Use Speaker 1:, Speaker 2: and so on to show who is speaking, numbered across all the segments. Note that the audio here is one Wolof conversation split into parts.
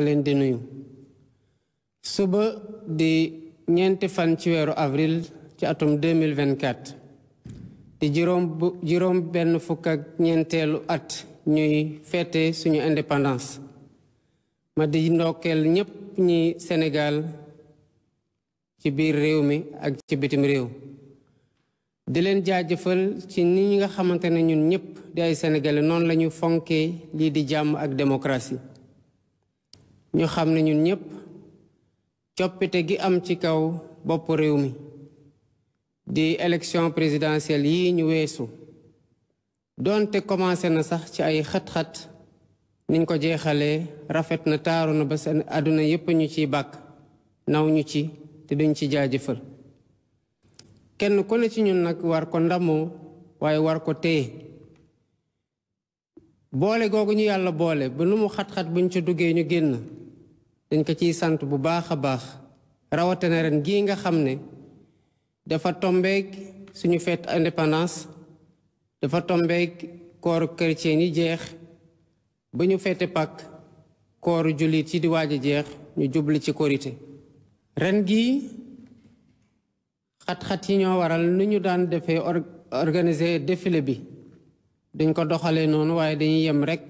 Speaker 1: leen di nuyu suba di ñeenti fan ci weeru avril ci atum 2024 di juróom benn fukk ak ñeenteelu at ñuy fête suñu indépendance ma di ndokkeel ñépp ñi Sénégal ci biir réew mi ak ci bitim réew di leen jaajëfal ci ni ñi nga xamante ne ñun ñépp di ay sénégalais noonu lañu fonkee lii di jàmm ak démocratie ñu xam ne ñun ñépp coppite gi am ci kaw bopp réew mi di élection présidentielle yi ñu weesu doonte commencé na sax ci ay xat-xat niñ ko jeexalee rafet na taaru na ba seen àdduna yépp ñu ciy bàkk naw ñu ci te duñ ci jaajëfal kenn ku ne ci ñun nag war ko ndamoo waaye war ko téye boole googu ñu yàlla boole ba nu mu xat-xat buñ ci duggee ñu génn dañ ko ciy sant bu baax a baax rawatina ren gii nga xam ne dafa tombeek suñu fête indépendance dafa tombeek kooru chrétien yi jeex ba ñu fête Pâques kooru jullit yi di waaj a jeex ñu jubli ci korité ren gii xat-xat yi ñoo waral nu ñu daan defee organiser défilé bi dañ ko doxalee noonu waaye dañuy yem rekk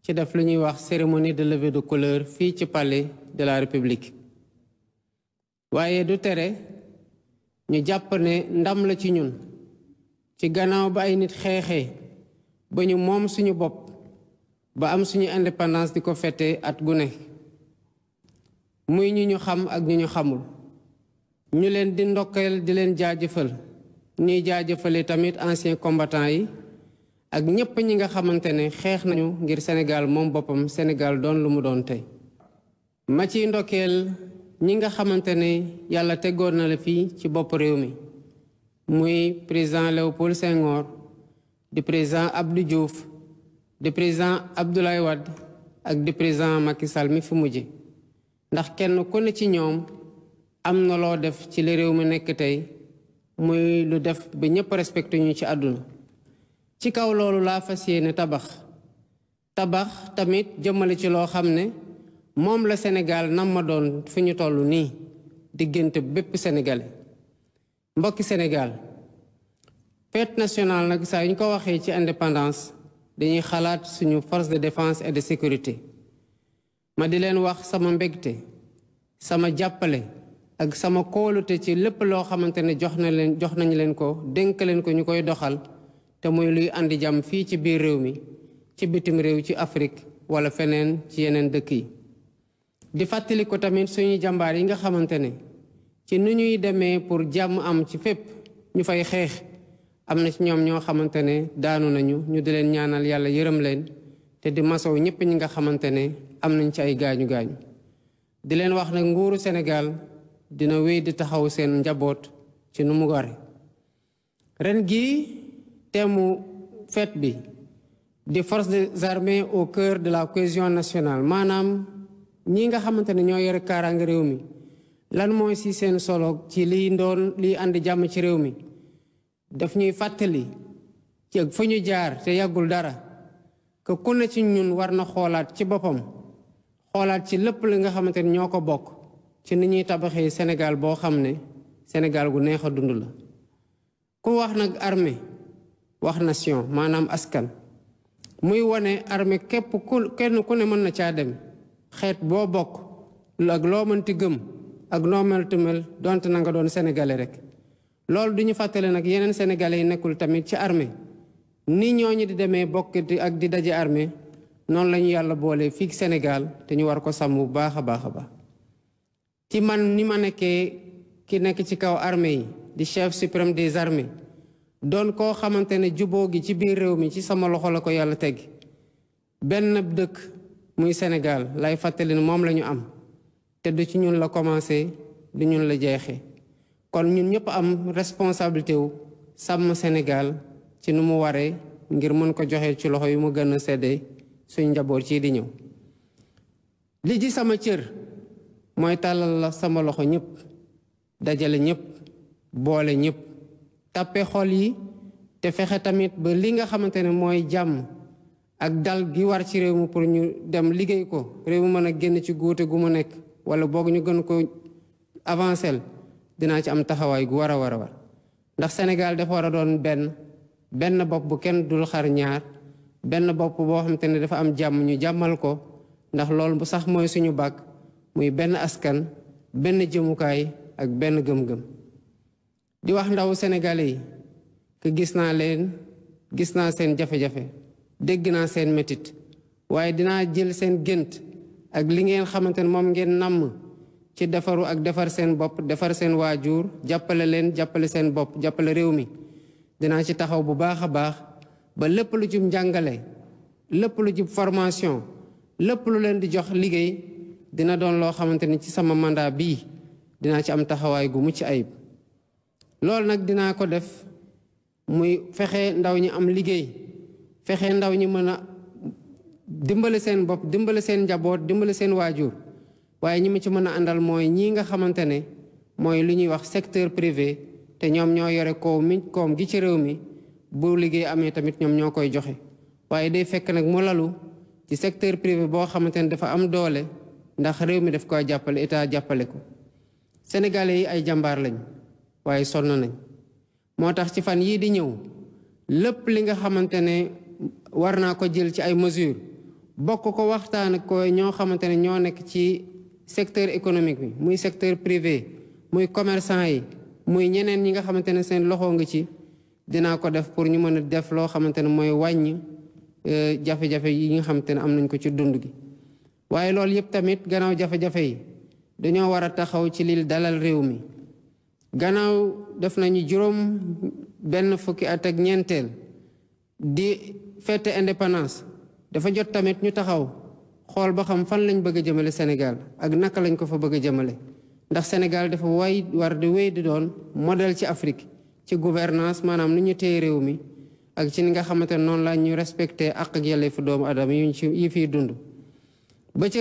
Speaker 1: ci def lu ñuy wax cérémonie de levée de couleur fii ci palais de la République waaye du tere ñu jàpp ne ndam la ci ñun ci gannaaw ba ay nit xeexee ba ñu moom suñu bopp ba am suñu indépendance di ko fête at gu ne muy ñu xam ak ñu xamul ñu leen di ndokkeel di leen jaajëfal ñuy jaajëfale tamit anciens combattants yi ak ñépp ñi nga xamante ne xeex nañu ngir Sénégal moom boppam Sénégal doon lu mu doon tey ma ciy ndokkeel ñi nga xamante ne yàlla teggoon na la fii ci bopp réew mi muy président Léopold Senghor di président Abdou Diouf di président Abdoulaye Wade ak di président Macky Sall mi fi mujje ndax kenn ku ne ci ñoom am na loo def ci li réew mi nekk tey muy lu def ba ñépp respecté ñu ci àdduna ci kaw loolu laa fas yéene tabax tamit jëmale ci loo xam ne moom la Sénégal nam ma doon fi ñu toll nii diggante bépp sénégalais mbokki Sénégal fête nationale nag saa yu ñu ko waxee ci indépendance dañuy xalaat suñu force de défense et de sécurité ma di leen wax sama mbégte sama jàppale ak sama kóolute ci lépp loo xamante ne jox nañu leen ko dénk leen ko ñu koy doxal te muy luy andi jàmm fii ci biir réew mi ci bitim réew ci Afrique wala feneen ci yeneen dëkk yi di fàttali ko tamit suñuy jàmbaar yi nga xamante ne ci nu ñuy demee pour jàmm am ci fépp ñu fay xeex am na ci ñoom ñoo xamante ne daanu nañu ñu di leen ñaanal yàlla yërëm leen te di masow ñépp ñi nga xamante ne am nañ ci ay gaañu-gaañu di leen wax nag nguuru Sénégal dina wéy di taxaw seen njaboot ci nu mu ware ren gii teemu fête bi di forces des armées au cœur de la cohésion nationale maanaam ñi nga xamante ne ñoo yore kaaraange réew mi lan mooy ci seen solo ci liy andi jàmm ci réew mi daf ñuy fàttali ci fa ñu jaar te yàggul dara que ku ne ci ñun war na xoolaat ci boppam xoolaat ci lépp li nga xamante ne ñoo ko bokk ci ni ñuy tabaxee Sénégal boo xam ne Sénégal gu neex a dund la ku wax nag armée wax nation maanaam askan muy wane armée kenn ku ne mën na caa dem xeet boo bokk ak loo mënti gëm ak noo meltu mel donte na nga doon sénégalais rek loolu duñu fàttale nag yeneen sénégalais yi nekkul tamit ci armée ni ñooñu di demee bokk ak di daje armée noonu la ñu yàlla boole fii Sénégal te ñu war ko sàmm bu baax a baax a baax ci man ni ma nekkee ki nekk ci kaw armée yi di chef suprême des armées doon koo xamante ne juboo gi ci biir réew mi ci sama loxo la ko yàlla teg benn dëkk muy Sénégal lay fàttali ne moom la ñu am te du ci ñun la commencé du ñun la jeexee kon ñun ñëpp am responsabilité wu sàmm Sénégal ci nu mu waree ngir mën ko joxe ci loxo yu mu gën a seddee suñ njaboot ci di ñëw li ji sama cër mooy tàllal la sama loxo ñëpp dajale ñëpp boole ñëpp tàppe xol yi te fexe tamit ba li nga xamante ne mooy jàmm ak dal gi war ci réew mi pour ñu dem liggéey ko réew mi mën a génn ci góote gu mu nekk wala boog ñu gën ko avancer dinaa ci am taxawaay gu war a war ndax Sénégal dafa war a doon benn bopp bu kenn dul xar ñaar benn bopp boo xamante ne dafa am jàmm ñu jàmmal ko ndax loolu bu sax mooy suñu bàkk muy benn askan benn jëmukaay ak benn gëm-gëm di wax ndaw sénégalais yi que gis naa seen jafe-jafe dégg naa seen métit waaye dinaa jël seen gént ak li ngeen xamante ne moom ngeen namm ci defaru ak defar seen bopp defar seen waajur jàppale leen jàppale seen bopp jàppale réew mi dinaa ci taxaw bu baax a baax ba lépp lu jub njàngale lépp lu jub formation lépp lu leen di jox liggéey dina doon loo xamante ni ci sama mandat bii dinaa ci am taxawaay gu mucc ayib loolu nag dinaa ko def muy fexe ndaw ñi am liggéey fexe ndaw ñi mën a dimbale seen bopp dimbale seen njaboot dimbale seen waajur waaye ñi ma ci mën a àndal mooy ñii nga xamante ne mooy lu ñuy wax secteur privé te ñoom ñoo yore koom gi ci réew mi bu liggéey amee tamit ñoom ñoo koy joxe waaye day fekk nag mu lalu ci secteur privé boo xamante ne dafa am doole ndax réew mi daf koy jàppale état jàppale ko sénégalais yi ay jàmbaar lañ waaye sonn nañ moo tax ci fan yii di ñëw lépp li nga xamante ne war naa ko jël ci ay mesures bokk ko waxtaan ko ñoo xamante ne ñoo nekk ci secteur économique bi muy secteur privé muy commerçant yi muy ñeneen ñi nga xamante ne seen loxo nga ci dinaa ko def pour ñu mën a def loo xamante ne mooy wàññi jafe-jafe yi nga xamante ne am nañ ko ci dund gi waaye loolu yëpp tamit gannaaw jafe-jafe yi dañoo war a taxaw ci lii dalal réew mi gannaaw def nañu juróom benn fukki at ak ñeenteel di fête indépendance dafa jot tamit ñu taxaw xool ba xam fan lañ bëgg a jëmale Sénégal ak naka lañ ko fa bëgg a jëmale ndax Sénégal dafa war di wéy di doon modèle ci Afrique ci gouvernance maanaam nu ñu téye réew mi ak ci ni nga xamante ne noonu la ñu respecté ak yelleefu doomu adama yi fiy dund ba ca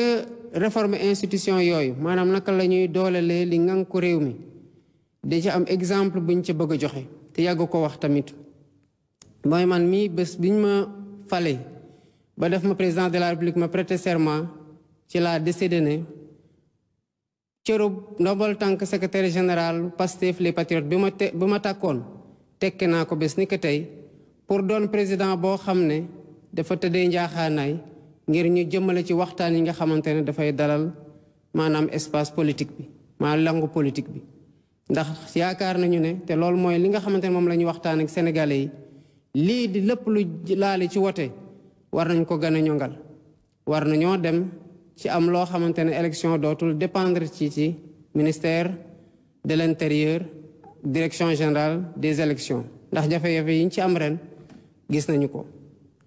Speaker 1: réforme institution yooyu maanaam naka la ñuy doolelee li ngan ko réew mi da ci am exemple buñ ci bëgg a joxe te yàgg ko wax tamit mooy man mii bés biñ ma fale ba def ma président de la République ma prêter serment ci laa décidé ne cërub ndombal tànk secrétaire général Pastef les Patriotes bi ma tàkkoon tekke naa ko bés ni ko tey pour doon président boo xam ne dafa tëddee njaaxaanaay ngir ñu jëmale ci waxtaan yi nga xamante ne dafay dalal maanaam espace politique bi maanaam langue politique bi ndax yaakaar nañu ne te loolu mooy li nga xamante ne moom la ñuy waxtaan ak sénégalais yi lii di lépp lu laali ci wote war nañ ko gën a ñongal war nañoo dem ci am loo xamante ne élection dootul dépendre ci ministère de l'intérieur direction générale des élections ndax jafe-jafe yi ñu ci am ren gis nañu ko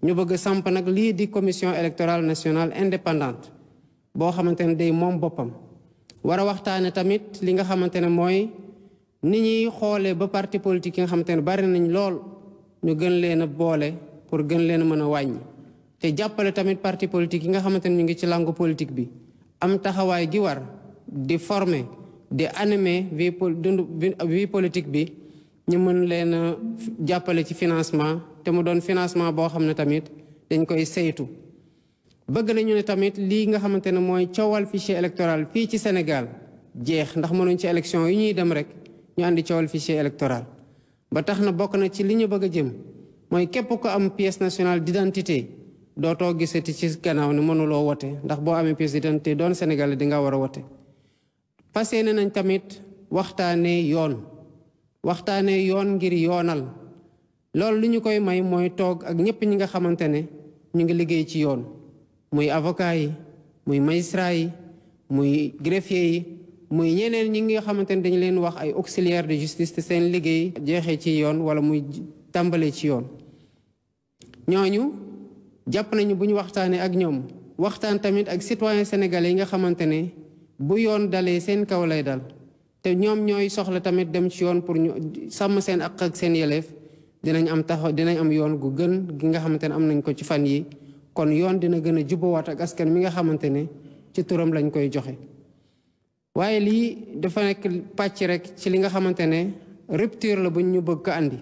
Speaker 1: ñu bëgg samp nag lii di commission électorale nationale indépendante boo xamante ne day moom boppam war a waxtaane tamit li nga xamante ne mooy ni ñuy xoolee ba parti politique yi nga xamante ne bari nañ lool ñu gën leen a boole pour gën leen a mën a wàññi te jàppale tamit parti politique yi nga xamante ne ñu ngi ci langue politique bi am taxawaay gi war di former di animer vie politique bi ñu mën leen a jàppale ci financement te mu doon financement boo xam ne tamit dañ koy saytu bëgg nañu ne tamit lii nga xamante ne mooy coowal fichier électoral fii ci Sénégal jeex ndax mënuñ ci élection yi ñuy dem rek ñu andi coowal fichier électoral ba tax na bokk na ci li ñu bëgg a jëm mooy képp ko am pièce nationale d'identité dootoo gisati ci gannaaw ne mënuloo wote ndax boo amee pièce d'identité doon Sénégalais di nga war a wote fas yéene nañ tamit waxtaanee yoon ngir yoonal loolu li ñu koy may mooy toog ak ñëpp ñi nga xamante ne ñu ngi liggéey ci yoon muy avocat yi muy magistrat yi muy greffier yi muy ñeneen ñi nga xamante ne dañu leen wax ay auxiliaire de justice te seen liggéey jeexee ci yoon wala muy tàmbalee ci yoon ñooñu jàpp nañu bu ñu waxtaanee ak ñoom waxtaan tamit ak citoyen sénégalais yi nga xamante ne bu yoon dalee seen kaw lay dal te ñoom ñooy soxla tamit dem ci yoon pour ñu sàmm seen àq ak seen yelleef dinañ am yoon gu gën gi nga xamante ne am nañ ko ci fan yi kon yoon dina gën a jubbawaat ak askan mi nga xamante ne ci turam lañ koy joxe waaye lii dafa nekk pàcc rek ci li nga xamante ne rupture la buñ ñu bëgg ko andi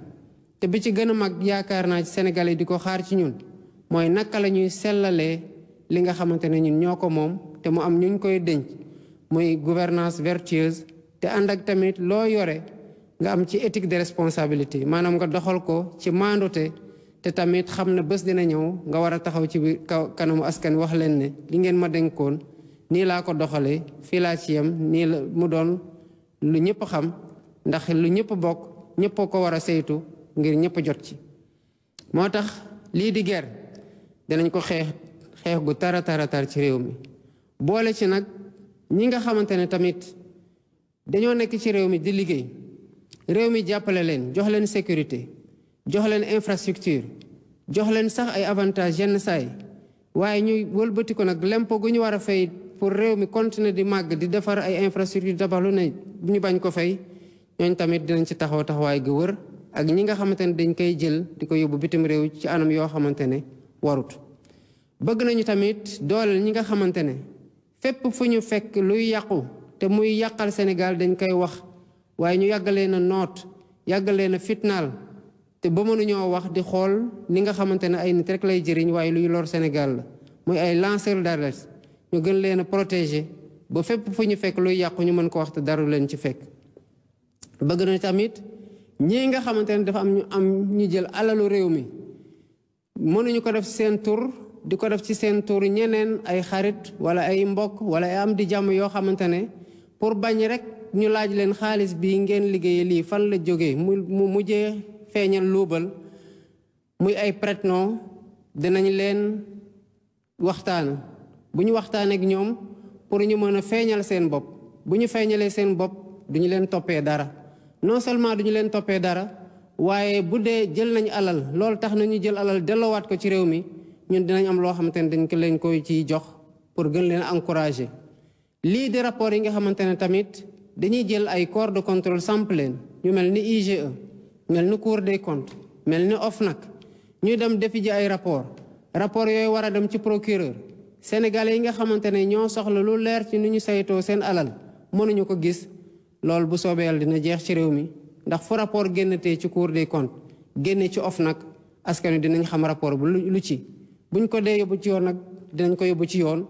Speaker 1: te bi ci gën a mag yaakaar naa ci Sénégalais di ko xaar ci ñun mooy naka la ñuy sellalee li nga xamante ne ñun ñoo ko moom te mu am ñu koy denc muy gouvernance vertueuse te ànd ak tamit loo yore nga am ci éthique de responsabilité maanaam nga doxal ko ci maandute te tamit xam ne bés dina ñëw nga war a taxaw ci biir kanamu askan wax leen ne li ngeen ma dénkoon nii laa ko doxalee fii laa ci yem nii la mu doon lu ñëpp xam ndax lu ñëpp bokk ñëpp ko war a saytu ngir ñëpp jot ci. moo tax lii di guerre dinañ ko xeex gu tara tar ci réew mi boole ci nag ñi nga xamante ne tamit dañoo nekk ci réew mi di liggéey réew mi jàppale leen jox leen sécurité jox leen infrastructure jox leen sax ay avantages yenn saay waaye ñuy wëlbati ko nag lempo gu ñu war a fay pour réew mi continuer di màgg di defar ay infrastructure tabax lu ne bu ñu bañ ko fay ñooñ tamit dinañ ci taxaw taxawaay gu wër ak ñi nga xamante ne dañ koy jël di ko yóbbu bitim réew ci anam yoo xamante ne warut. bëgg nañu tamit dooleel ñi nga xamante ne fépp fu ñu fekk luy yàqu te muy yàqal Sénégal dañ koy wax waaye ñu yàggalee na noot yàggalee na fitnaal te ba mënuñoo wax di xool ni nga xamante ne ay nit rek lay jëriñ waaye luy lor Sénégal la muy ay lanceur d'alerte ñu gën leen a protéger ba fépp fu ñu fekk luy yàqu ñu mën ko wax te daru leen ci fekk. bëgg na tamit ñii nga xamante ne dafa am ñu jël alalu réew mi mënuñu ko def seen tur di ko def ci seen tur ñeneen ay xarit wala ay mbokk wala ay am di jàmm yoo xamante ne pour bañ rek ñu laaj leen xaalis bi ngeen liggéeyee lii fan la jógee mu mujjee feeñal luubal muy ay prête-nom dinañ leen waxtaan bu ñu waxtaanee ak ñoom pour ñu mën a feeñal seen bopp bu ñu feeñalee seen bopp duñu leen toppee dara non seulement duñu leen toppee dara waaye bu dee jël nañ alal loolu tax nañu jël alal delloowaat ko ci réew mi ñun dinañ am loo xamante ne dañ ko leen koy ciy jox pour gën leen encourager. lii di rapport yi nga xamante ne tamit dañuy jël ay corps de contrôle samp leen ñu mel ni IGE mel ni Cour des comptes mel ni OFNAC ñuy dem defi ji ay rapport yooyu war a dem ci procureur sénégalais yi nga xamante ne ñoo soxla lu leer ci ni ñu saytoo seen alal mënuñu ko gis loolu bu soobee Yàlla dina jeex ci réew mi ndax fu rapport génnatee ci Cour des comptes génne ci OFNAC askan wi dinañ xam rapport bu lu ci buñ ko dee yóbbu ci yoon nag dinañ ko yóbbu ci yoon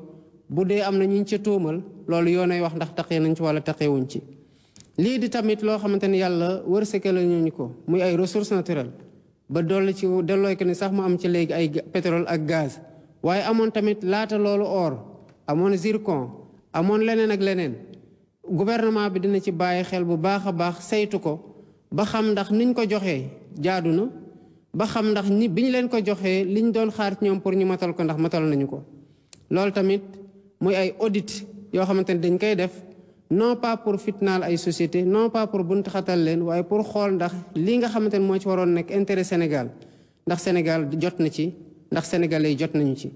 Speaker 1: bu dee am na ñu ca tuumal loolu yoonay wax ndax taqee nañ ci wala taqeewuñ ci. lii di tamit loo xamante ne yàlla wërsëgal ñu ko muy ay ressources naturelles ba dolli ci dellooy ko ni sax mu am ci léegi ay pétrole ak gaz waaye amoon tamit laata loolu or amoon zircon amoon leneen ak leneen gouvernement bi dina ci bàyyi xel bu baax a baax saytu ko ba xam ndax niñ ko joxee jaadu na ba xam ndax ni bi ñu leen ko joxee liñ doon xaar ci ñoom pour ñu matal ko ndax matal nañu ko. loolu tamit muy ay audit yoo xamante ne dañ koy def non pas pour fitnaal ay société non pas pour bunt xatal leen waaye pour xool ndax lii nga xamante ne moo ci waroon nekk intérêt Sénégal ndax Sénégal jot na ci ndax sénégalais yi jot nañu ci.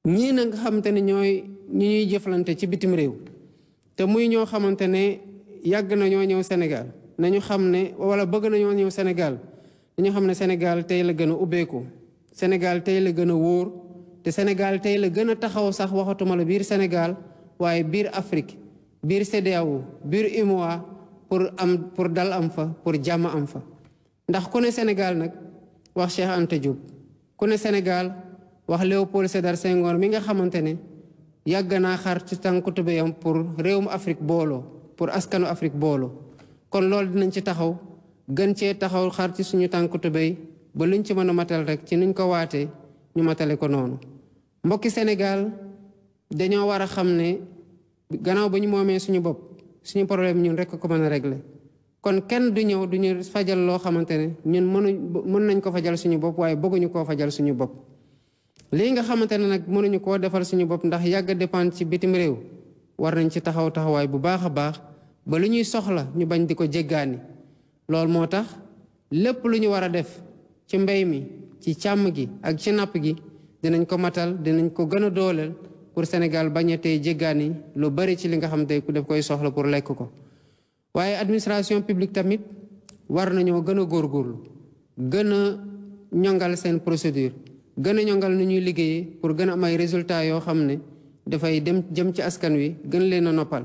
Speaker 1: ñii na nga xamante ne ñooy ñi ñuy jëflante ci bitim réew te muy ñoo xamante ne yàgg nañoo ñëw Sénégal nañu xam ne wala bëgg nañoo ñëw Sénégal dañu xam ne Sénégal tey la gën a ubbeeku Sénégal tey la gën a wóor te Sénégal tey la gën a taxaw sax waxatuma la biir Sénégal waaye biir Afrique biir CEDEAO biir UMOA pour dal am fa pour jàmm am fa. ndax ku ne Sénégal nag wax Cheikh Anta Diop ku ne Sénégal wax Léopold Sédar Senghor mi nga xamante ne yàgg naa xar ci tànku tubéyam pour réewum Afrique booloo pour askanu Afrique booloo kon loolu dinañ ci taxaw gën cee taxaw xar ci suñu tànku tubéy ba luñ ci mën a matal rek ci niñ ko waatee ñu matale ko noonu. mbokki Sénégal dañoo war a xam ne gannaaw ba ñu moomee suñu bopp suñu problème ñun rek ko mën a régler kon kenn du ñëw du ñu fajal loo xamante ne ñun mën nañ ko fajal suñu bopp waaye bëgguñu koo fajal suñu bopp. lii nga xamante ne nag mënuñu koo defal suñu bopp ndax yàgg dépendre ci bitim réew war nañ ci taxawaay bu baax a baax ba lu ñuy soxla ñu bañ di ko jéggaani. loolu moo tax lépp lu ñu war a def ci mbéy mi ci càmm gi ak ci napp gi dinañ ko matal dinañ ko gën a dooleel pour Sénégal bañ a tey jéggaani lu bari ci li nga xam te ku def koy soxla pour lekk ko. waaye administration publique tamit war nañoo gën a góorgóorlu gën a ñongal seen procédure gën a ñongal nu ñuy liggéeyee pour gën a am ay résultats yoo xam ne dafay jëm ci askan wi gën leen a noppal.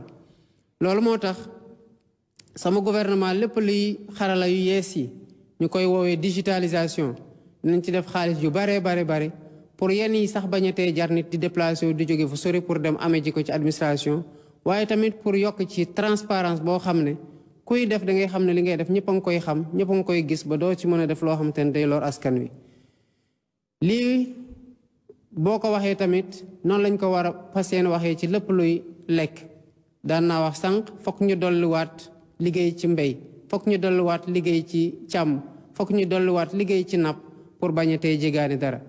Speaker 1: loolu moo tax sama gouvernement lépp luy xarala yu yees yi ñu koy woowee digitalisation dinañ ci def xaalis yu bare pour yenn yi sax bañatee jar nit di déplacer wu di jóge fu sori pour dem amee ji ko ci administration waaye tamit pour yokk ci transparence boo xam ne kuy def da ngay xam ne li ngay def ñëpp a ngi koy xam ñëpp a ngi koy gis ba doo ci mën a def loo xam te ne day lor askan wi. lii boo ko waxee tamit noonu lañ ko war a fas yéene waxee ci lépp luy lekk daan naa wax sànq fokk ñu dolliwaat liggéey ci mbéy fokk ñu dolliwaat liggéey ci càmm fokk ñu dolliwaat liggéey ci napp pour bañatee jégaani dara.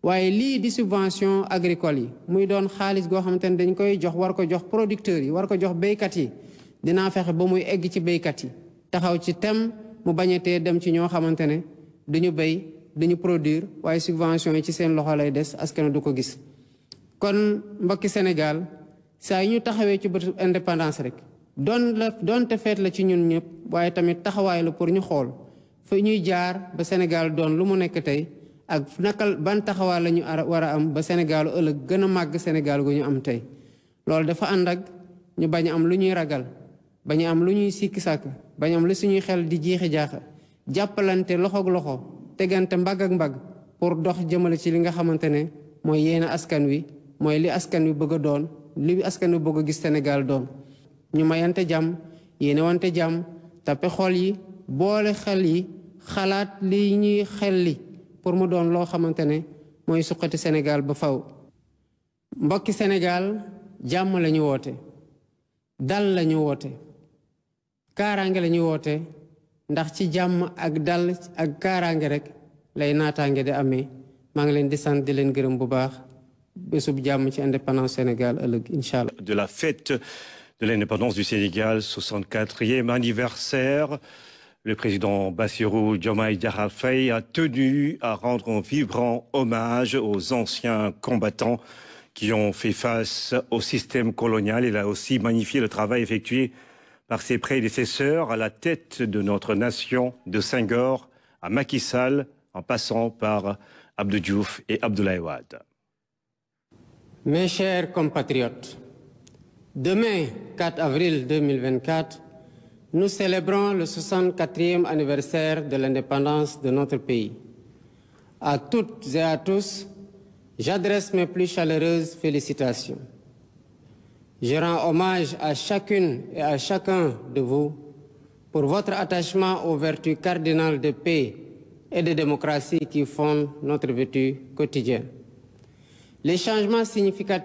Speaker 1: waaye lii di subvention agricole yi muy doon xaalis goo xamante ne dañ koy jox war ko jox producteurs yi war ko jox béykat yi dinaa fexe ba muy egg ci béykat yi taxaw ci tem mu bañatee dem ci ñoo xamante ne duñu béy duñu produire waaye subvention yi ci seen loxo lay des askan du ko gis. kon mbokki Sénégal saa yu ñu taxawee ci bëtu indépendance rek doonte feet la ci ñun ñëpp waaye tamit taxawaay la pour ñu xool fa ñuy jaar ba Sénégal doon lu mu nekk tey ak nakal ban taxawaay la ñu war a am ba Sénégal ëllëg gën a màgg Sénégal gu ñu am tey. loolu dafa ànd ak ñu bañ am lu ñuy ragal bañ am lu ñuy sikki sàkk bañ am lu suñuy xel di jiixi jaaxa jàppalante loxoog loxo tegante mbagg ak mbagg pour dox jëmale ci li nga xamante ne mooy yéene askan wi mooy li askan wi bëgg a doon li askan wi bëgg a gis Sénégal doon. ñu mayante jàmm yéene wante jàmm tappe xol yi boole xel yi xalaat li ñuy xel li pour mu doon loo xamante ne mooy suqati Sénégal ba faw. mbokki Sénégal jàmm la ñu woote dal la ñu woote kaaraange la ñu woote ndax ci jàmm ak dal ak kaaraange rek lay naataange di amee maa ngi leen di sant di leen gërëm bu baax bésub jàmm ci indépendance Sénégal ëllëg incha allah.
Speaker 2: De la fête de l'indépendance du Sénégal, 64e anniversaire. Le président Bassirou Diomaye Diakhar Faye a tenu à rendre un vibrant hommage aux anciens combattants qui ont fait face au système colonial. Il a aussi magnifié le travail effectué par ses prédécesseurs à la tête de notre nation, de Senghor à Macky Sall, en passant par Abdou Diouf et Abdoulaye Wade.
Speaker 1: Mes chers compatriotes, demain, 4 avril 2024, nous célébrons le 64e anniversaire de l'indépendance de notre pays. À toutes et à tous, j'adresse mes plus chaleureuses félicitations. Je rends hommage à chacune et à chacun de vous pour votre attachement aux vertus cardinales de paix et de démocratie qui fondent notre vécu quotidien. Les changements significatifs